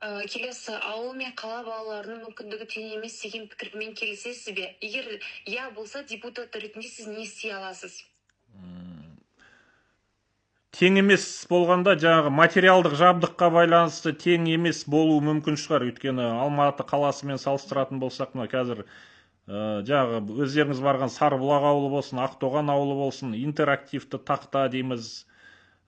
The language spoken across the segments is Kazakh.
Келесі: ауыл мен қала балаларының мүмкіндігі тең емес деген пікірмен келісесіз бе? Егер иә болса, депутат ретінде сіз не істей аласыз? Тең емес болғанда, жаңағы материалдық жабдыққа байланысты тең емес болуы мүмкін шығар. Өйткені Алматы қаласымен салыстыратын болсақ, мына қазір жаңағы өздеріңіз барған Сарыбұлақ ауылы болсын, Ақтоған ауылы болсын, интерактивті тақта дейміз.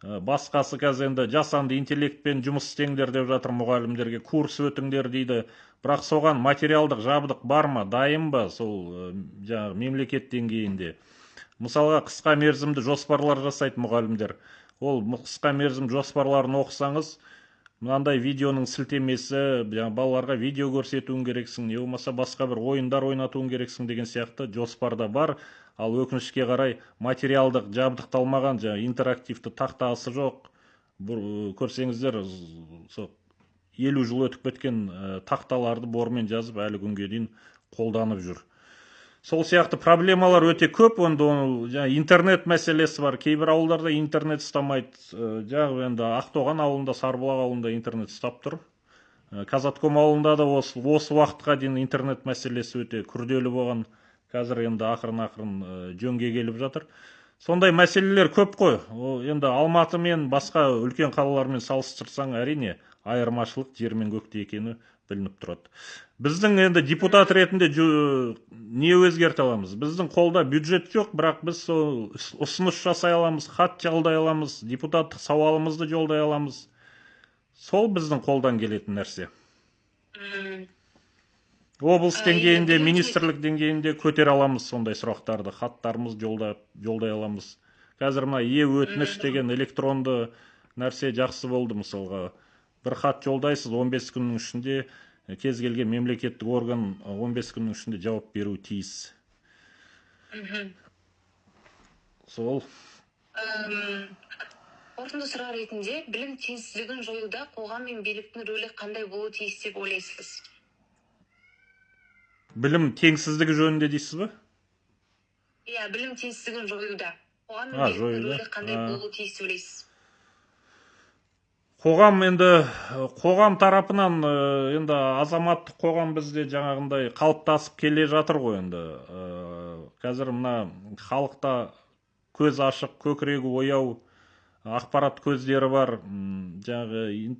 Басқасы қазір енді жасанды интеллектпен жұмыс істеңдер деп жатыр, мұғалімдерге курс өтіңдер дейді. Бірақ соған материалдық жабдық бар ма, дайын ба сол жаңағы мемлекет деңгейінде? Мысалға, қысқа мерзімді жоспарлар жасайды мұғалімдер. Ол қысқа мерзім жоспарларын оқысаңыз, мынандай видеоның сілтемесі, жаңағы балаларға видео көрсетуің керексің, не болмаса басқа бір ойындар ойнатуың керексің деген сияқты жоспарда бар. Ал өкінішке қарай, материалдық жабдықталмаған, жаңағы интерактивті тақтасы жоқ. Көрсеңіздер, сол 50 жыл өтіп кеткен тақталарды бормен жазып, әлі күнге дейін қолданып жүр. Сол сияқты проблемалар өте көп. Енді оны жаңа интернет мәселесі бар, кейбір ауылдарда интернет ұстамайды. Жаңағы енді Ақтоған ауылында, Сарыбұлақ ауылында интернет ұстап тұр. Казатком ауылында да осы уақытқа дейін интернет мәселесі өте күрделі болған. Қазір енді ақырын ақырын жөнге келіп жатыр. Сондай мәселелер көп қой. Ол енді Алматы мен басқа үлкен қалалармен салыстырсаң, әрине, айырмашылық жер мен көкте екені білініп тұрады. Біздің енді депутат ретінде не өзгерте аламыз? Біздің қолда бюджет жоқ, бірақ біз сол ұсыныс жасай аламыз, хат жолдай аламыз, депутаттық сауалымызды жолдай аламыз. Сол біздің қолдан келетін нәрсе. Облыс деңгейінде, министрлік деңгейінде көтере аламыз сондай сұрақтарды, хаттарымыз жолдай аламыз. Қазір мына е өтініш деген электронды нәрсе жақсы болды. Мысалға, бір хат жолдайсыз, 15 күннің ішінде кез келген мемлекеттік орган 15 күннің ішінде жауап беруі тиіс. Сол. Қорытынды сұрақ ретінде, білім теңсіздігін жоюда қоғам мен биліктің рөлі қандай болуы тиіс деп ойлайсыз? Білім теңсіздігі жөнінде дейсіз ба? Иә, білім теңсіздігін жоюда қоғам мен А, биліктің жоюда. рөлі қандай А. болуы тиіс деп ойлайсыз? Қоғам енді, қоғам тарапынан енді азаматтық қоғам бізде жаңағындай қалыптасып келе жатыр ғой енді. Қазір мына халықта көз ашық, көкірегі ояу, ақпарат көздері бар. Жаңағы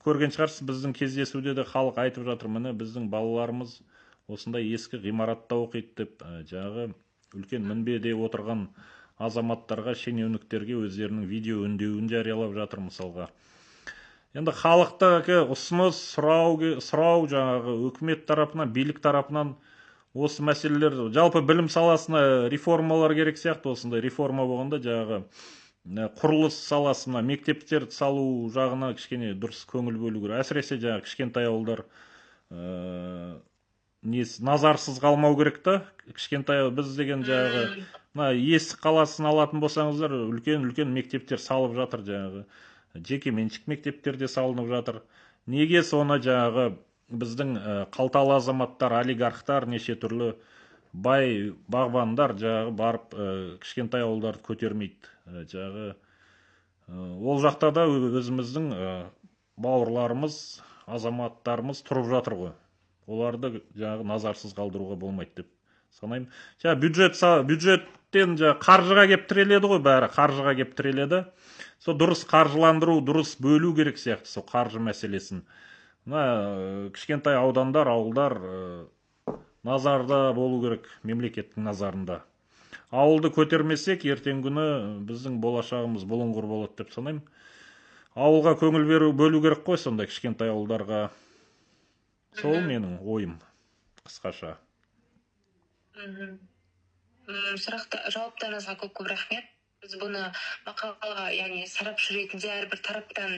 көрген шығарсыз, біздің кездесуде де халық айтып жатыр: міне, біздің балаларымыз осындай ескі ғимаратта оқиды деп, жаңағы үлкен мінбеде отырған азаматтарға, шенеуніктерге өздерінің видео үндеуін жариялап жатыр мысалға. Енді халықтағы ұсыныс, сұрау жаңағы үкімет тарапынан, билік тарапынан осы мәселелер, жалпы білім саласына реформалар керек сияқты. Осындай реформа болғанда, жаңағы құрылыс саласына, мектептер салу жағына кішкене дұрыс көңіл бөлу керек. Әсіресе жаңағы кішкентай ауылдар несі назарсыз қалмау керек та. Кішкентай біз деген жаңағы мына Есік қаласын алатын болсаңыздар, үлкен үлкен мектептер салып жатыр, жаңағы жекеменшік мектептер де салынып жатыр. Неге соны жаңағы біздің қалталы азаматтар, олигархтар, неше түрлі бай бағбандар жаңағы барып кішкентай ауылдарды көтермейді? Жаңағы ол жақта да өзіміздің бауырларымыз, азаматтарымыз тұрып жатыр ғой. Оларды жаңағы назарсыз қалдыруға болмайды деп санаймын. Жаңа бюджеттен, жаңа қаржыға кеп тіреледі ғой, бәрі қаржыға кеп тіреледі. Сол дұрыс қаржыландыру, дұрыс бөлу керек сияқты сол қаржы мәселесін. Мына кішкентай аудандар, ауылдар назарда болу керек, мемлекеттің назарында. Ауылды көтермесек, ертеңгі күні біздің болашағымыз бұлыңғыр болады деп санаймын. Ауылға көңіл бөлу керек қой, сондай кішкентай ауылдарға. Сол менің ойым қысқаша. Сұрақты, жауаптарыңызға көп көп рахмет. Біз бұны мақалаға, яғни сарапшы ретінде әрбір тараптан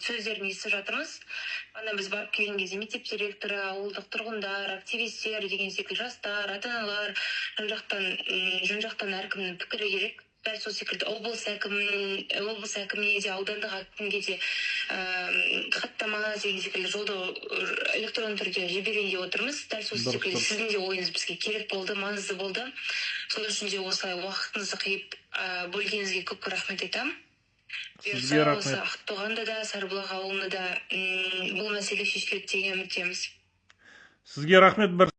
сөздерін естіп жатырмыз. Ана біз барып келген кезде мектеп директоры, ауылдық тұрғындар, активистер деген секілді, жастар, ата аналар, жан жақтан әркімнің пікірі керек. Дәл сол секілді облыс әкіміне де, аудандық әкімге де хаттама деген секілді жолдау электронды түрде жіберейін деп отырмыз. Дәл сол секілді сіздің де ойыңыз бізге керек болды, маңызды болды. Сол үшін де осылай уақытыңызды қиып, бөлгеніңізге көп көп рахмет айтамын. Сізге Бұйырса, осы рахмет. Ақтоғанда да, Сарыбұлақ ауылында да бұл мәселе шешіледі деген үміттеміз. Сізге рахмет. Бір